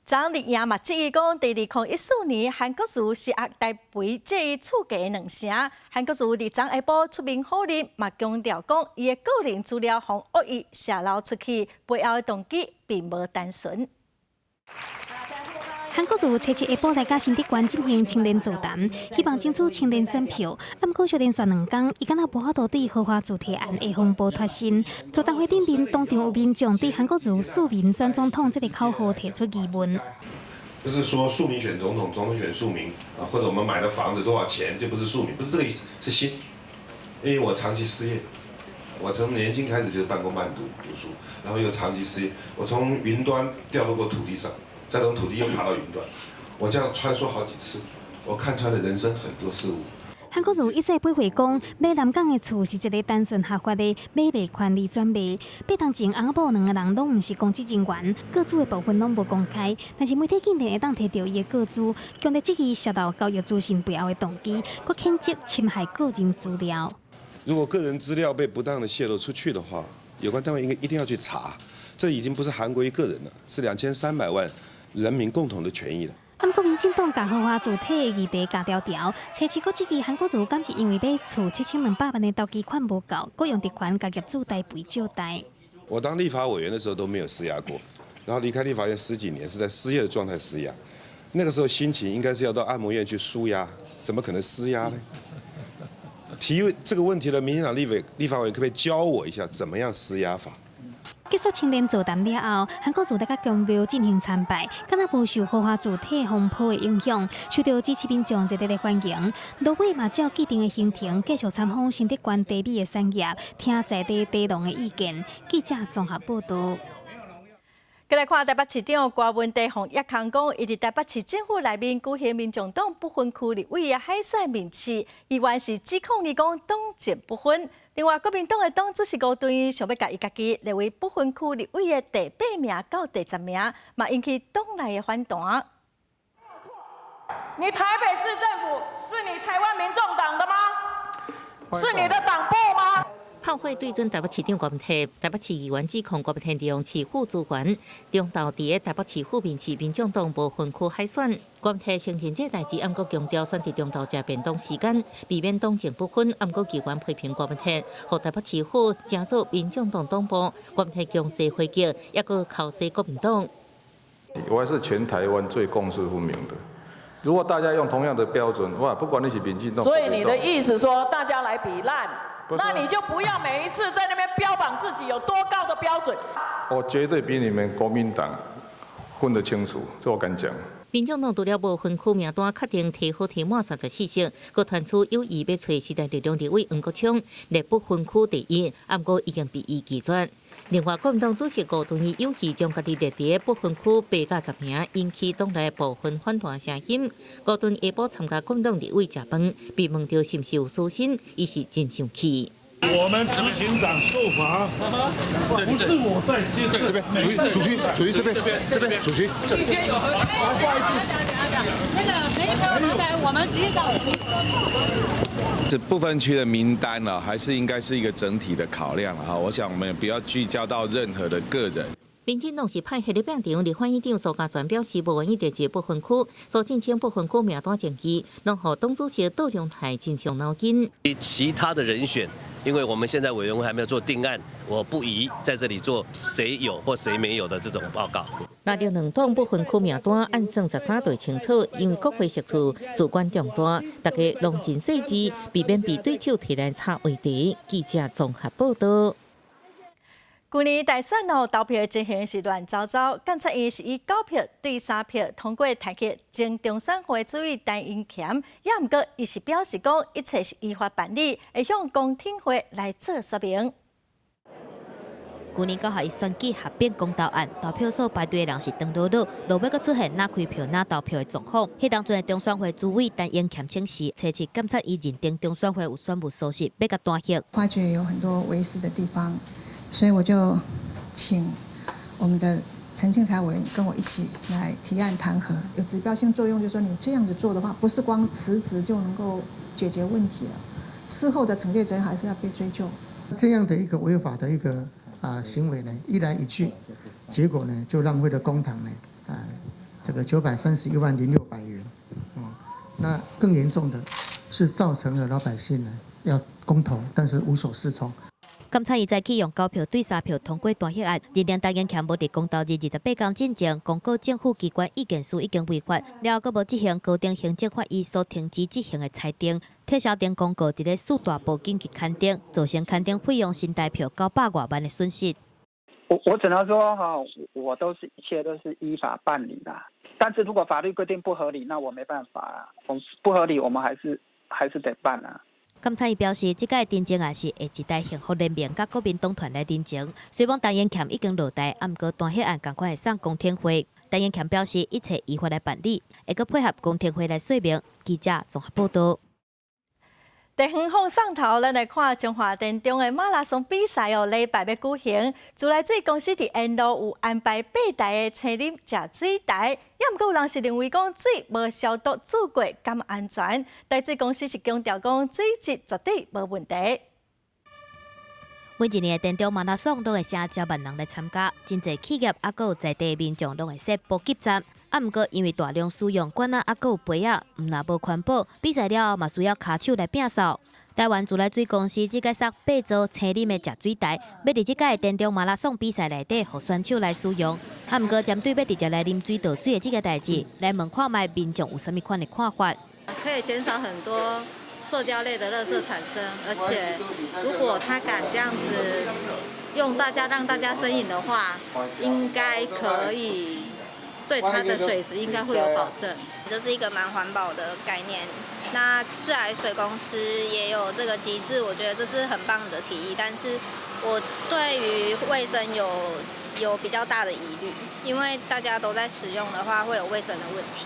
昨日也嘛質疑講，佇2014年韓國瑜施壓台肥這厝價2成，韓國瑜佇昨下晡出面否認，嘛強調講伊的個人資料予惡意洩露出去，背後的動機並無單純。韓國瑜初七下晡來佮新竹縣進行青年座談，希望爭取青年選票。啊，毋過小連續兩工，伊敢若無法度對豪華住宅案的風波脫身。座談會頂面當場有民眾對韓國瑜署名選總統這個口號提出疑問。不是說庶民選總統，總統選庶民啊，或者我們買的房子多少錢，就不是庶民，不是這個意思，是心。因為我長期失業，我從年輕開始就是半工半讀讀書，然後又長期失業，我從雲端掉落過土地上。再從土地又爬到雲端，我這樣穿梭好幾次，我看穿了人生很多事物。韓國瑜一再駁回講，買南港的厝是一个單純合法的買賣權利轉賣。8冬前翁某兩个人攏毋是公職人員，個資的部分攏無公開。但是媒體竟然會當提著伊的個資，強烈質疑洩露交易資訊背後的動機，閣譴責侵害個人資料。如果個人資料被不當的洩露出去的話，有關單位應該一定要去查。這已經不是韓國瑜個人了，是2300萬人民共同的權益了。啊，毋過民進黨共豪華住宅的議題咬牢牢，初七閣質疑韓國瑜敢是因為買厝7200萬的頭期款無夠，閣用職權共業主代賠借貸。我當立法委員的時候都沒有施壓過，然後離開立法院十幾年是在失業的狀態施壓，那個時候心情應該是要到按摩院去舒壓，怎麼可能施壓呢？提這個問題的民進黨立法委員可不可以教我一下，怎麼樣施壓法？結束青年座談了後，韓國瑜來到宮廟進行參拜，敢若無受豪華住宅風波的影響，受到支持民眾熱烈的歡迎。落尾嘛照既定的行程，繼續參訪新竹縣茶米的產業，聽在地茶農的意見。記者綜合報道。過來看台北市長柯文哲予挹空講，伊佇台北市政府內面舉行民眾黨不分區立委的海選面試，議員是指控伊講黨政不分。另外，國民黨的黨主席吳敦義想欲共伊家己列為不分區立委的第八名到第10名，嘛引起黨內的反彈。你台北市政府是你台灣民眾黨的嗎？是你的黨部嗎？炮火對準台北市長柯文哲，台北市議員指控柯文哲利用市府資源，中投佇台北市府面試民眾黨無分區海選。柯文哲承認這代誌，毋過強調選佇中晝食便當時間，避免黨政不分。毋過議員批評柯文哲，予台北市府成做民眾黨黨部，柯文哲強勢回擊，抑閣剾洗國民黨。我還是全台灣最公私分明的。如果大家用同樣的標準，哇，不管你是民進黨，所以你的意思說，大家來比爛？那你就不要每一次在那邊標榜自己有多高的標準。我絕對比你們國民黨分得清楚，這我敢講。民眾黨除了無分區名單確定提好提滿34席，閣傳出有意欲揣時代力量立委黃國昌列不分區第一，毋過已經被伊拒絕。另外，國民黨主席吳敦義有意將家己列佇不分區8到10名，引起黨內部分反彈聲音。吳敦義下晡參加國民黨立委食飯，被問到是毋是有私心，伊是真生氣。我們執行長受罰，不是我在接。這邊，主席，主席，主席這邊，這邊，主席。不好意思，那個沒有，我們執行長。這不分區的名單呢，還是應該是一個整體的考量哈。我想我們不要聚焦到任何的個人。民進黨是派系咧變場，立法院長蘇嘉全表示無願意列入不分區，蘇貞昌不分區名單爭議，攏予黨主席杜榮泰真傷腦筋。其他的人選，因為我們現在委員會還沒有做定案，我不宜在這裡做誰有或誰沒有的這種報告。那兩黨不分區名單按算13日清楚，因為國會釋出事關重大，大家攏真細緻，避免被對手提來炒話題。記者綜合報道。舊年大選哦，投票的情形是亂糟糟，監察院是以9票對3票通過彈劾前中選會主委陳英權，也毋過伊是表示講一切是依法辦理，會向公聽會來做說明。舊年9合一選舉合併公投案，投票所排隊的人是長囉囉，落尾閣出現若開票若投票的狀況。彼當陣的中選會主委陳英謙請辭，初七檢察伊認定中選會有選務疏失，欲共彈劾。發覺有很多違失的地方，所以我就請我們的陳清才委員跟我一起來提案彈劾。有指標性作用，就是說你這樣子做的話，不是光辭職就能夠解決問題了，事後的懲戒責任還是要被追究。這樣的一個違法的一個行為呢，一來一去，結果呢就浪費了公帑呢這個931萬零600元，那更嚴重的是造成了老百姓呢要公投，但是無所適從。監察院早起用9票對3票通過彈劾案，認定陳英謙無佇公投日28工進前公告政府機關意見書已經違法，了後閣無執行高等行政法院所停止執行的裁定，撤銷頂公告佇咧四大報緊急刊登，造成刊登費用新台票900外萬的損失。我只能說哈，我都是一切都是依法辦理啦。但是如果法律規定不合理，那我沒辦法啊。我不合理，我們還是得辦啊。監察院表示，這屆認證案是下一代幸福聯盟佮國民黨團來認證。雖罔陳英謙已經落台，毋過彈劾案仝款會送公聽會。陳英謙表示，一切依法來辦理，會閣配合公聽會來說明。記者綜合報導。地方放送頭，咱來看彰化田中的馬拉松比賽哦，禮拜欲舉行。自來水公司佇沿路有安排八台的清啉食水台，也毋過有人是認為講水無消毒煮過敢安全？台水公司是強調講水質絕對無問題。每一年的田中馬拉松攏會成千萬人來參加，真濟企業猶閣有在地民眾攏會設補給站。啊，毋過因為大量使用罐仔，猶閣有杯仔，毋但無環保，比賽了後嘛需要跤手來摒掃。台灣自來水公司這屆設八座清啉的食水台，欲佇這屆的田中馬拉松比賽內底，予選手來使用。啊，毋過針對欲直接來啉水倒水的這個代誌，來問看覓民眾有啥物款的看法？可以減少很多塑膠類的垃圾產生，而且如果他敢這樣子用大家讓大家生飲的話，應該可以對它的水質應該會有保證。這是一個蠻環保的概念。那自來水公司也有這個機制，我覺得這是很棒的提議。但是我對於衛生有比較大的疑慮，因為大家都在使用的話，會有衛生的問題。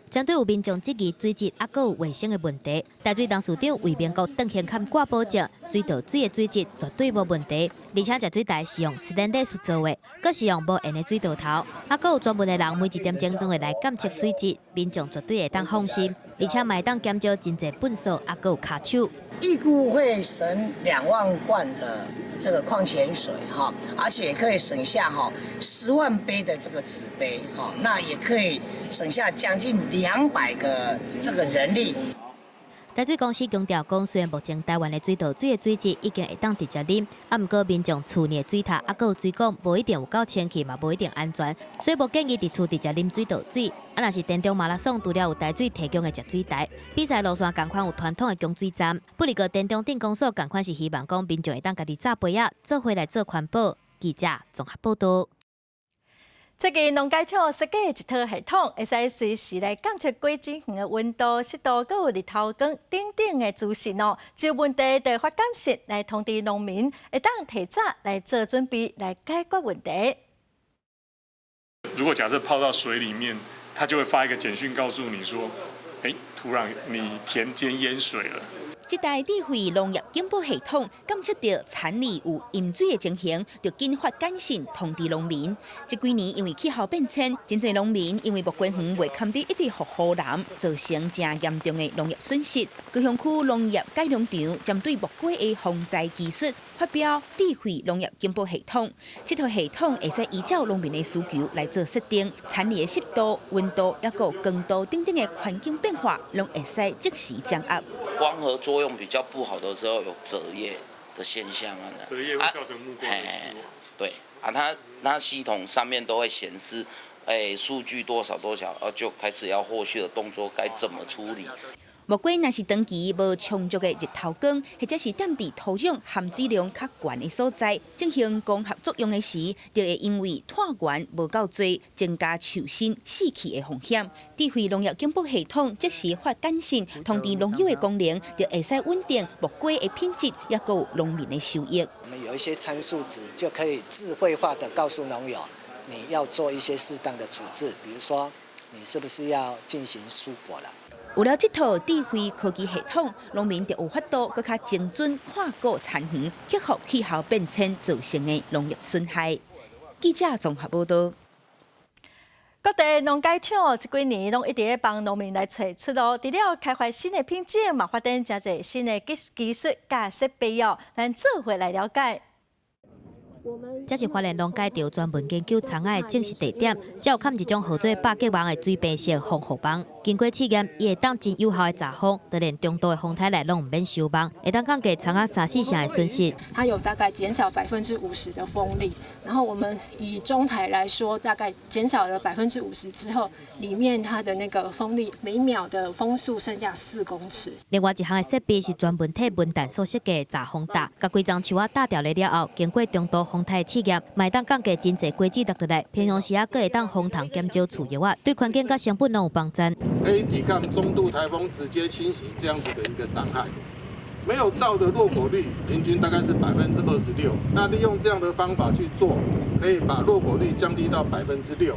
針對有民眾質疑水質猶閣有衛生的問題，台水董事長魏明國鄧顯坎掛保證，水道水的水質絕對無問題，而且食水台是用斯坦利斯做的，閣是用無鉛的水道頭，猶閣有專門的人每一點鐘都會來檢測水質，民眾絕對會當放心，而且嘛會當減少真濟糞埽，猶閣有跤手。預估會省2萬罐的這個礦泉水哈，而且可以省下哈10萬杯的這個紙杯哈，那也可以省下將近200個這個人力。台水公司強調講，雖然目前台灣的水道水的水質已經會當直接啉，啊，毋過民眾厝內的水塔猶閣有水管，無一定有夠清氣，嘛無一定安全，所以無建議佇厝直接啉水道水。啊，若是田中馬拉松，除了有台水提供的食水台，比賽路線仝款有傳統的供水站。不過田中鎮公所仝款是希望講民眾會當家己紮杯仔，做伙來做環保。記者綜合報導。最近農改場設計一套系統，會使隨時來監測果子園的溫度、濕度、閣有日頭光等等的資訊哦。有問題就發簡訊來通知農民，會當提早來做準備來解決問題。如果假設泡到水裡面，它就會發一個簡訊告訴你說：欸，土壤你田間淹水了。這台智慧農業警報系統監測到田裡有淹水的情形，就緊發簡訊通知農民。這幾年因為氣候變遷，真濟農民因為木瓜園袂堪得一直予雨淋，造成誠嚴重的農業損失。高雄區農業改良場針對木瓜的防災技術，發表智慧農業警報系統。這套系統會使依照農民的需求來做設定，田裡的濕度、溫度，抑閣有光度等等的環境變化，攏會使即時掌握。光合作用比較不好的時候，有折葉的現象啊。折葉會造成木瓜的死亡。對啊，它系統上面都會顯示，數據多少多少，就開始要後續的動作該怎麼處理。木瓜若是長期無充足的日頭光，或者是踮佇土壤含水量較懸的所在進行光合作用的時，就會因為碳源無夠濟，增加樹身死去的風險。智慧農業警報系統即時發簡訊通知農友的功能，就會使穩定木瓜的品質，抑閣有農民的收益。我們有一些參數值，就可以智慧化的告訴農友，你要做一些適當的處置，比如說你是不是要進行疏果了。有了這套智慧科技系統，農民就有法度閣較精準看顧田園，克服氣候變遷造成的農業損害。記者綜合報道。各地農改場這幾年攏一直咧幫農民來揣出路，除了開發新的品種，嘛發展誠濟新的技術佮設備哦，咱做伙來了解。這是花蓮農改場專門研究蔥仔的種植地點，這有蓋一種號做百格網的水白色防護網。經過試驗，伊會當真有效的閘風，就連中度的風颱來攏毋免收網，會當降低蔥仔三四成的損失。它有大概減少50%的風力，然後我們以中台來說，大概減少了50%之後，裡面它的那個風力每秒的風速剩下4公尺。另外一項的設備是專門替文旦所設計的閘風罩，共規叢樹仔罩牢了後，經過中度風颱試驗，嘛會當降低真濟果子落落來，平常時啊，閣會當防蟲減少樹葉仔，對環境佮成本攏有幫助。可以抵抗中度颱風直接侵襲這樣子的一個傷害。沒有罩的落果率平均大概是26%，那利用這樣的方法去做，可以把落果率降低到6%。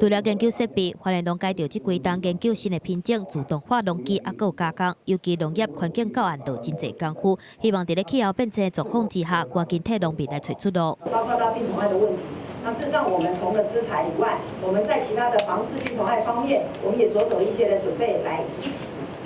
除了研究設備，花蓮農改場這幾冬研究新的品種、自動化農機，抑閣有加工，尤其農業環境教案做真濟工夫，希望佇咧氣候變遷的狀況之下，趕緊替農民來揣出路。包括到病蟲害的問題，那事實上我們除了資材以外，我們在其他的防治病蟲害方面，我們也着手一些的準備，來一起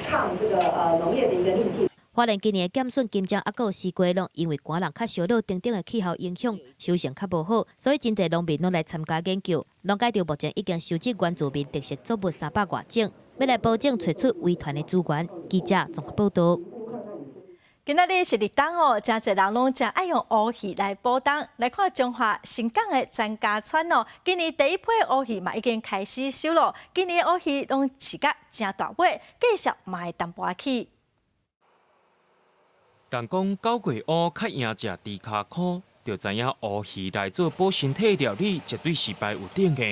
抗這個農業的一個逆境。花蓮今年的減筍、金針，抑閣有絲瓜，攏因為乾冷較燒熱等等的氣候影響，收成較無好，所以真濟農民攏來參加研究。農改場目前已經收集原住民特色作物300外種，欲來保證揣出遺傳的資源。記者綜合報道。今仔日是立冬哦，誠濟人攏誠愛用烏魚來補冬。來看彰化伸港的曾家川哦，今年第一批烏魚嘛已經開始收咯。今年的烏魚攏飼甲誠大尾，價數嘛會淡薄起。人講九月烏較贏食豬跤箍，就知影烏魚來做補身體料理，絕對是排有頂的。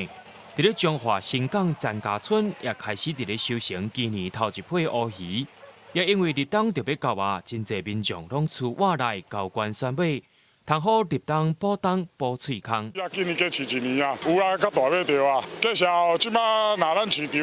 佇咧彰化伸港曾家村，也開始佇咧收成今年頭一批烏魚。也因為立冬就欲到啊，真濟民眾攏出外來交關選買，通好立冬補冬補喙空。啊，今年加飼一年啊，有啊，較大尾著啊。價數這擺若咱市場，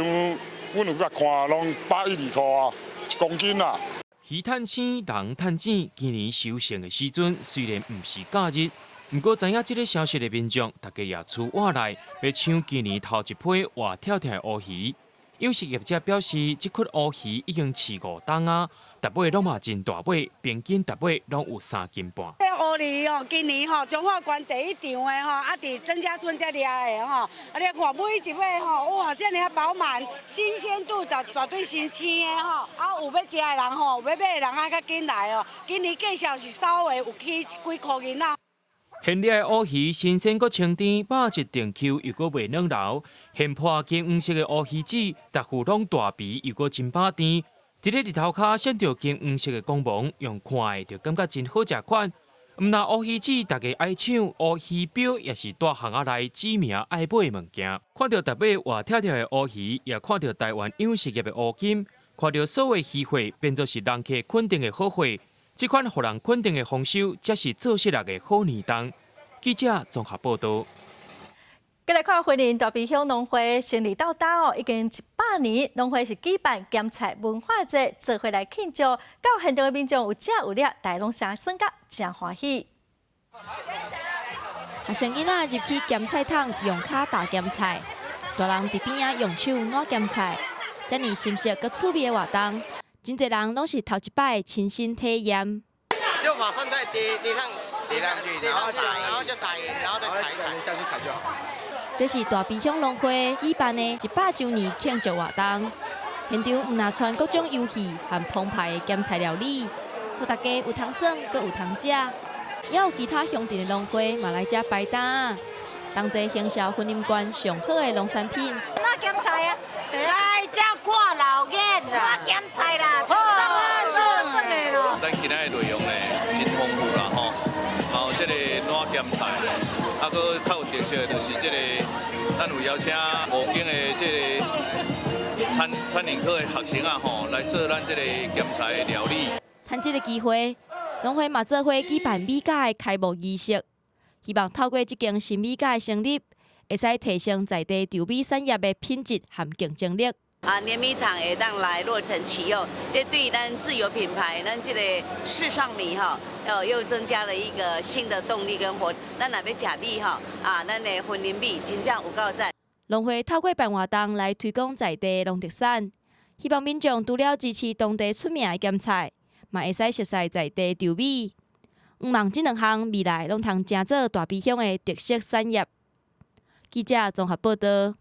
阮有共看，攏112箍啊，一公斤啊。魚趁鮮，人趁錢。今年收成的時陣雖然毋是假日，毋過知影這个消息的民眾，大家也出外來，欲搶今年頭一批活跳跳的烏魚。養殖業者表示，這款烏魚已經飼5冬啊，逐尾攏嘛真大尾，平均逐尾攏有3斤半。這烏魚哦，今年吼彰化縣第一場的吼，啊，佇曾家村這掠的吼，啊，你看每一尾吼，哇，遮爾飽滿，新鮮度絕對新鮮的吼，啊，有欲食的人吼，有欲買的人啊，較緊來哦。今年價數是稍微有起幾箍銀仔。現掠的烏魚新鮮閣清甜，肉質甜 Q 又閣袂軟流，現破金黃色的烏魚子，逐副攏大肥又閣真飽甜。佇咧日頭跤閃著金黃色的光芒，用看的就感覺真好食款。毋但烏魚子大家愛搶，烏魚鰾也是大巷仔內指名愛買的物件。看著逐尾活跳跳的烏魚，也看著台灣養殖業的烏金，看著所有漁貨變做是人客肯定的好貨。這款予人肯定的豐收，才是做實力的好年冬。記者綜合報道。繼來看雲林大埤鄉農會成立到今哦，已經100年。農會是舉辦鹹菜文化節，做伙來慶祝。到現場的民眾有食有掠，大家攏相耍甲誠歡喜。學生囡仔入去鹹菜桶用跤踏鹹菜，大人佇邊仔用手撋鹹菜，遮爾新鮮閣趣味的活動，真濟人攏是頭一擺親身體驗。就把酸菜疊疊上，疊上去，然後然後就撒鹽，然後再踩一踩，下去踩就好。這是大埤鄉農會舉辦的100週年慶祝活動，現場毋但傳各種遊戲和澎湃的鹹菜料理，予大家有通耍，閣有通食，也有其他鄉鎮的農會嘛來遮擺檔，同齊行銷雲林縣上好的農產品。哪鹹菜啊？來遮看老眼啦。哪鹹菜啦？好色的就是這個，咱有邀請五間的這個餐飲科的學生啊吼，來做咱這個鹹菜的料理。趁這个機會，農會嘛做伙舉辦米甲的開幕儀式，希望透過這間新米甲的成立，會使提升在地稻米產業的品質和競爭力。啊，碾米廠會當來落成啟用，這對咱自有品牌，咱這個世上米哈，又增加了一個新的動力跟活。咱若欲食米吼，啊，咱的雲林米真正有夠讚。農會透過辦活動來推廣在地農特產，希望民眾除了支持當地出名的鹹菜，嘛會使熟似在地稻米。向望這兩項未來攏通成做大埤鄉的特色產業。記者綜合報道。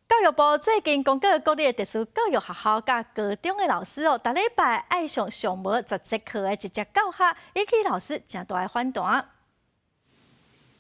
教育部最近公告，國立的特殊教育學校佮高中的老師哦，逐禮拜愛上上無十節課的直接教學，引起老師誠大的反彈。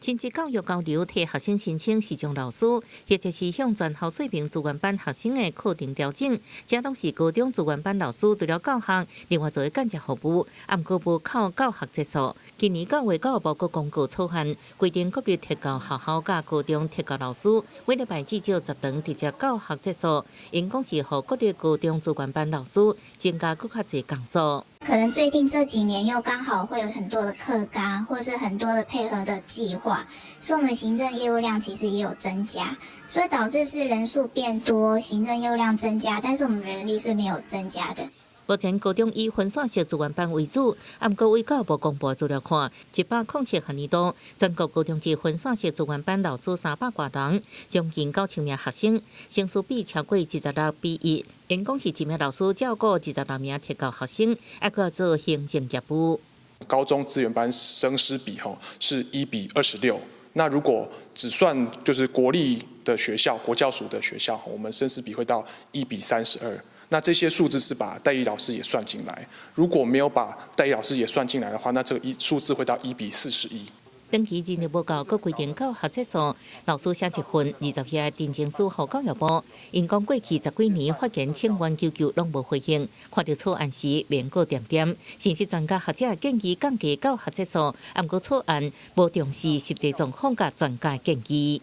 親職教育交流，替學生申請視障老師，或者是向全校水平資源班學生的課程調整，這攏是高中資源班老師除了教學，另外做間接服務，毋過無扣教學節數。今年9月，教育部閣公告草案，規定國立特教學校佮高中特教老師每禮拜至少10堂直接教學節數，𪜶講是予國立高中資源班老師增加閣較濟工作。可能最近這幾年又剛好會有很多的課綱，或是很多的配合的計劃，所以我們行政業務量其實也有增加，所以導致是人數變多，行政業務量增加，但是我們人力是沒有增加的。目前高中以分散式資源班為主，毋過依教育部公布資料看，107學年度全國高中級分散式資源班老師300外人，將近9000名學生，生師比超過26比1。𪜶講是一名老師照顧26名特教學生，還閣做行政業務。高中資源班生師比吼是1比26，那如果只算就是國立的學校、國教署的學校，我們生師比會到1比32。那這些數字是把代理老師也算進來，如果沒有把代理老師也算進來的話，那這個一數字會到1比41。長期人力報告閣規定教學節數，老師寫一份20頁的陳情書予教育部，𪜶講過去十幾年發言請願求救攏無回應，看著草案時面閣恬恬，甚至專家學者建議降低教學節數，毋過草案無重視實際狀況佮專家建議，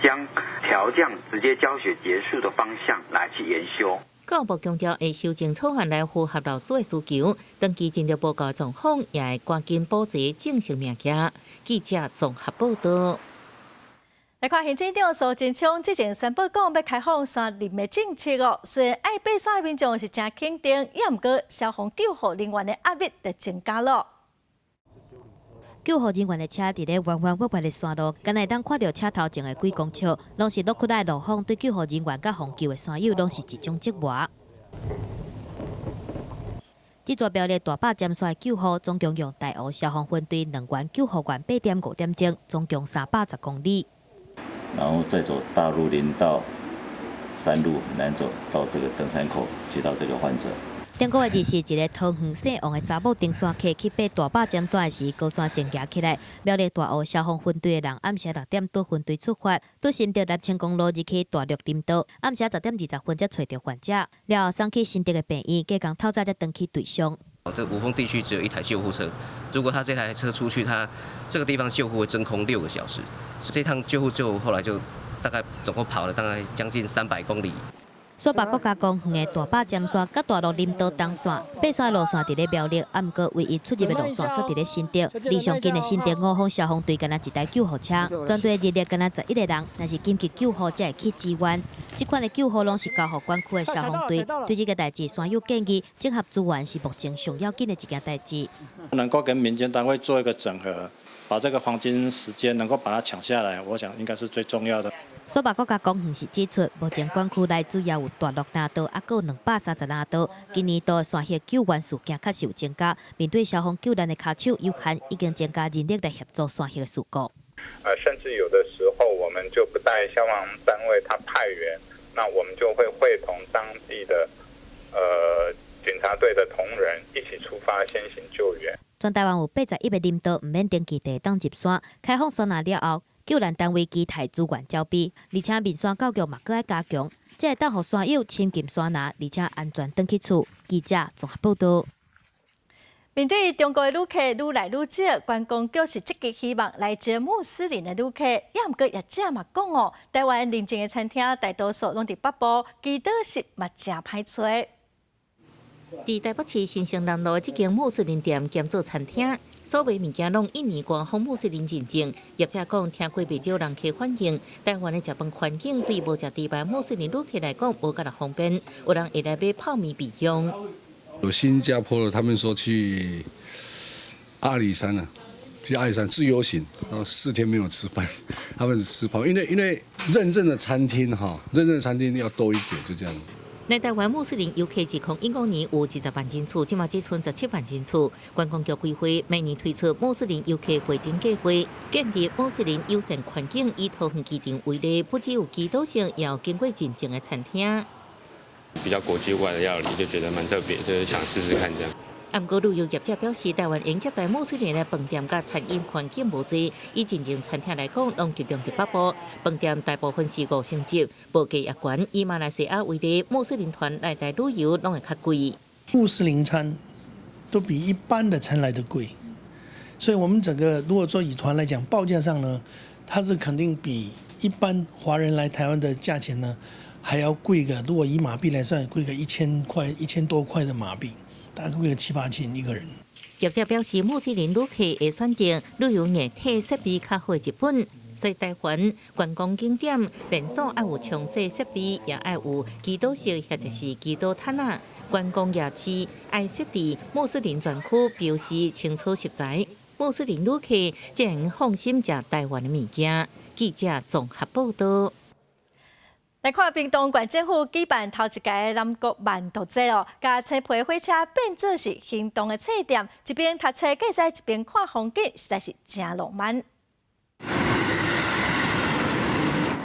將調降直接教學節數的方向來去研修。教育部強調會修正草案來符合老師的需求，長期人力報告狀況也會趕緊補齊正式名件。記者綜合報道。來看行政長蘇貞昌之前宣布講欲開放山林的政策哦，雖然愛爬山的民眾是誠肯定，也毋過消防救護人員的壓力就增加了。救護人員的車佇咧彎彎彎彎的山路，敢若會當看著車頭前的幾公尺，攏是落骨力的路風，對救護人員佮防救的山友，攏是一種折磨。這座苗栗大霸尖山的救護，總共用大湖消防分隊兩員救護員8.5點鐘，總共310公里。然後再走大路林道、山路很難走到這個登山口，接到這個患者。頂個月二是一个桃園姓王的查某登山客去爬大霸尖山時，高山症蜈起來。苗栗大湖消防分隊的人暗時6點拄分隊出發，拄新竹南清公路入去大陸林道，暗時10點20分才揣著患者，了後送去新竹的病院，隔工透早才轉去隊上。這個五峰地區只有一台救護車，如果他這台車出去，他這個地方救護會真空6個小時。這趟救護就後來就大概總共跑了大概將近300公里。蘇北國家公園的大霸尖山佮大鹿林道東線，爬山路線佇咧苗栗，毋過唯一出入的路線煞佇咧新竹。離上近的新竹五峰消防隊敢若一台救護車，全隊人力敢若11個人，若是緊急救護才會去支援。這款的救護攏是交予管區的消防隊。對這个代誌，山友建議整合資源是目前上要緊的一件代誌。能夠跟民間單位做一個整合，把這個黃金時間能夠把它搶下來，我想應該是最重要的。蘇北國家公園是指出，目前管區內主要有大鹿林道，猶閣有230林道。今年度山火救援事件確實有增加，面對消防救難的跤手有限，已經增加人力來協助山火的事故。甚至有的時候，我們就不帶消防單位，他派員，那我們就會會同當地的警察隊的同仁一起出發，先行救援。全台灣有81个林道，毋免登記就會當入山。開放山林了後，救難單位機台資源剿備，而且面山教育嘛閣愛加強，才會當予山友親近山林，而且安全轉去厝。記者綜合報道。面對中國的旅客愈來愈少，觀光局是積極希望來招穆斯林的旅客。也毋過業者嘛講哦，台灣認證的餐廳大多數攏佇北部，祈禱室嘛誠歹揣。佇台北市新生南路的這間穆斯林店兼做餐廳，所賣物件攏印尼官方穆斯林認證。業者講，聽過袂少人客反映，台灣的食飯環境對無食豬排穆斯林旅客來講無遮爾方便，有人會來買泡麵備用。有新加坡的，他們說去阿里山啊，去阿里山自由行，然後4天沒有吃飯，他們吃泡麵，因為認證的餐廳哈，認證的餐廳要多一點，就這樣。來台灣穆斯林遊客2015年有20萬人次，這馬只賰17萬人次。觀光局規劃每年推出穆斯林遊客回贈計劃，建立穆斯林友善環境，以桃園機場為例，不只有祈禱室，也有經過認證的餐廳。比較國際化的料理，就覺得蠻特別，就是想試試看這樣。毋過旅遊業者表示，台灣應接待穆斯林的飯店佮餐飲環境無濟，以認證餐廳來講，攏集中佇北部。飯店大部分是五星級，報價也懸。以馬來西亞為例，穆斯林團來台旅遊攏會較貴。穆斯林餐都比一般的餐來得貴，所以我們整個如果說以團來講，報價上呢，它是肯定比一般華人來台灣的價錢呢還要貴個。如果以馬幣來算，貴個1000塊、1000多塊的馬幣。大概貴個七八千一個人。業者表示，穆斯林旅客會選擇旅遊硬體設備較好的日本，所以台灣觀光景點連鎖愛有詳細設備，也愛有祈禱室或者是祈禱毯仔。觀光夜市愛設置穆斯林專區，標示清楚食材。穆斯林旅客才會放心食台灣的物件。記者綜合報道。來看屏東縣政府舉辦頭一屆南國慢讀節哦，共青皮火車變做是行動的冊店，一邊讀冊，閣會使一邊看風景，實在是誠浪漫。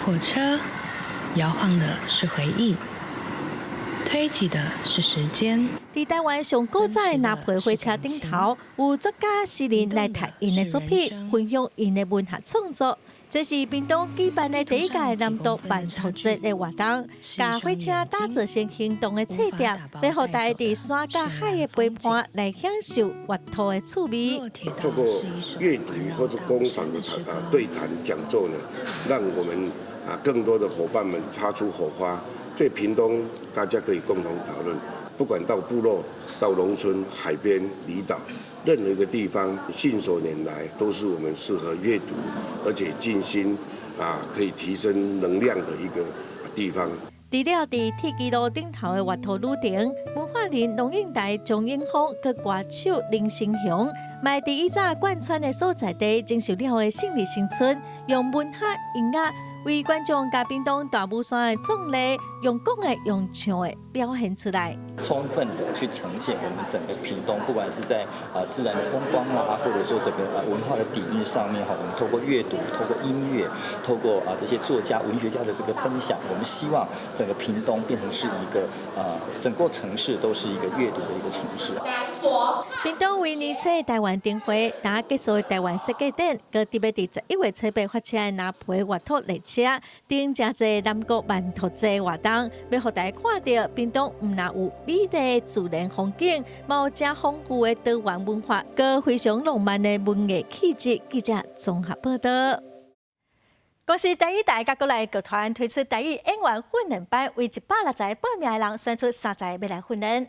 火車搖晃的是回憶，推擠的是時間。佇台灣上古早的藍皮火車頂頭，有作家詩人來讀𪜶的作品，分享𪜶的文學創作。這是屏東舉辦的第一屆南國慢讀節的活動，共火車打造成行動的冊店，欲予大家佇山佮海的陪伴來享受閱讀的趣味。透過閱讀或者工坊的談啊對談講座呢，讓我們啊更多的夥伴們擦出火花，對屏東大家可以共同討論，不管到部落、到農村、海邊、離島。任何一個地方，信手拈來都是我們適合閱讀，而且靜心啊，可以提升能量的一個地方。除了佇鐵支路頂頭的閱讀旅程，文化人龍應台、張永豐佮歌手林生祥，嘛佇以早貫穿的所在地，整修了的勝利新村，用文學音樂為觀眾共屏東大武山的壯麗，用講的、用唱的表現出來。充分的去呈現我們整個屏東，不管是在啊自然的風光啦，或者說這個啊文化的底蘊上面哈，我們透過閱讀、透過音樂、透過啊這些作家、文學家的這個分享，我們希望整個屏東變成是一個啊整個城市都是一個閱讀的一個城市。屏東為年初台灣燈會，今結束的台灣設計展，閣特別佇11月初八發車的藍皮閱讀列車，頂誠濟南國慢讀節活動，欲予大家看著屏東毋但有美麗的自然風景，嘛有誠豐富的多元文化，閣非常浪漫的文藝氣質。記者綜合報道。公視台語台佮國內劇團推出台語演員訓練班，為160個報名的人選出30個欲來訓練。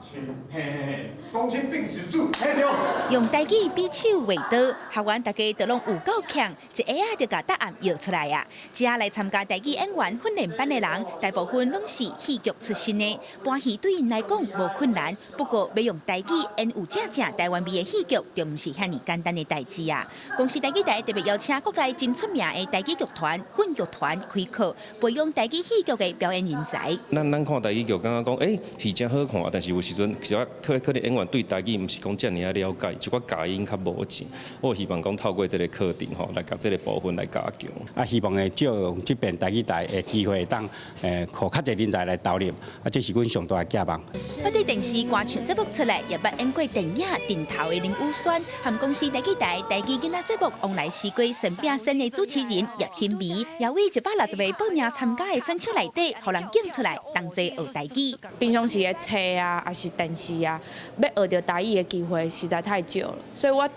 嘿嘿嘿，公親定時住，嘿對。用台語比手畫刀，學員大家都攏有夠強，一下仔就共答案搖出來啊！遮來參加台語演員訓練班的人，大部分攏是戲劇出身的，搬戲對𪜶來講無困難。不過欲用台語演有正正台灣味的戲劇，就毋是遐爾簡單的代誌啊！公視台語台特別邀請國內真出名的台語劇團滾劇團開課，培養台語戲劇的表演人才。咱看台語劇，感覺講，欸，戲真好看，但是有時陣其實可能演員對台語毋是講遮爾仔了解，一寡咬音較無正。我希望講透過這個課程吼，來共這個部分來加強。啊，希望會借用這遍台語台的機會，當予較濟人才來投入，啊，這是阮上大的寄望。捌佇電視歌唱節目出來，也捌演過電影《陣頭》的林宇軒，和公視台語台台語囡仔節目《旺來西瓜神餅仙》的主持人葉欣美，也為160個報名參加的選手內底，予人揀出來同齊學台語。平常時的冊啊，抑是是電視啊，欲學著台語的機會實在太少了，所以我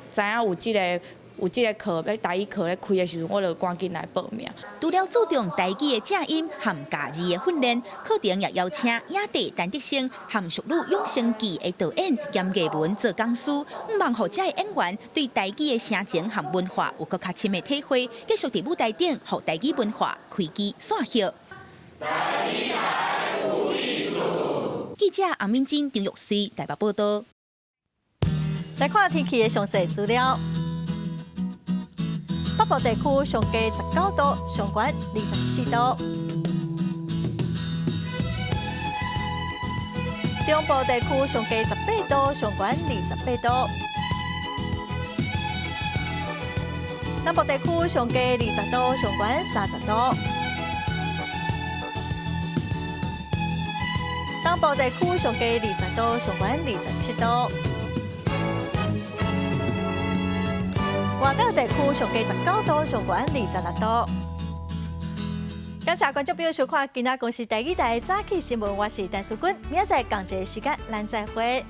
知影有這個課，欲台語課咧開的時陣，我就趕緊來報名。除了注重台語的正音和咬字的訓練，課程也邀請影帝陳德生和淑女養成記的導演嚴藝文做講師，向望予遮的演員對台語的聲情和文化有閣較深的體會，繼續佇舞台頂，予台語文化開枝散葉。記者洪敏珍、張玉穗台北報道。來看天氣的詳細資料。北部地區上低19度，上懸24度。中部地區上低18度，上懸28度。南部地區上低20度，上懸30度。東部地區上低20度，上懸27度。外島地區上低19度，上懸26度。感謝觀眾朋友收看今仔公視台語台早起新聞，我是陳淑君，明仔載仝一个時間，咱再會。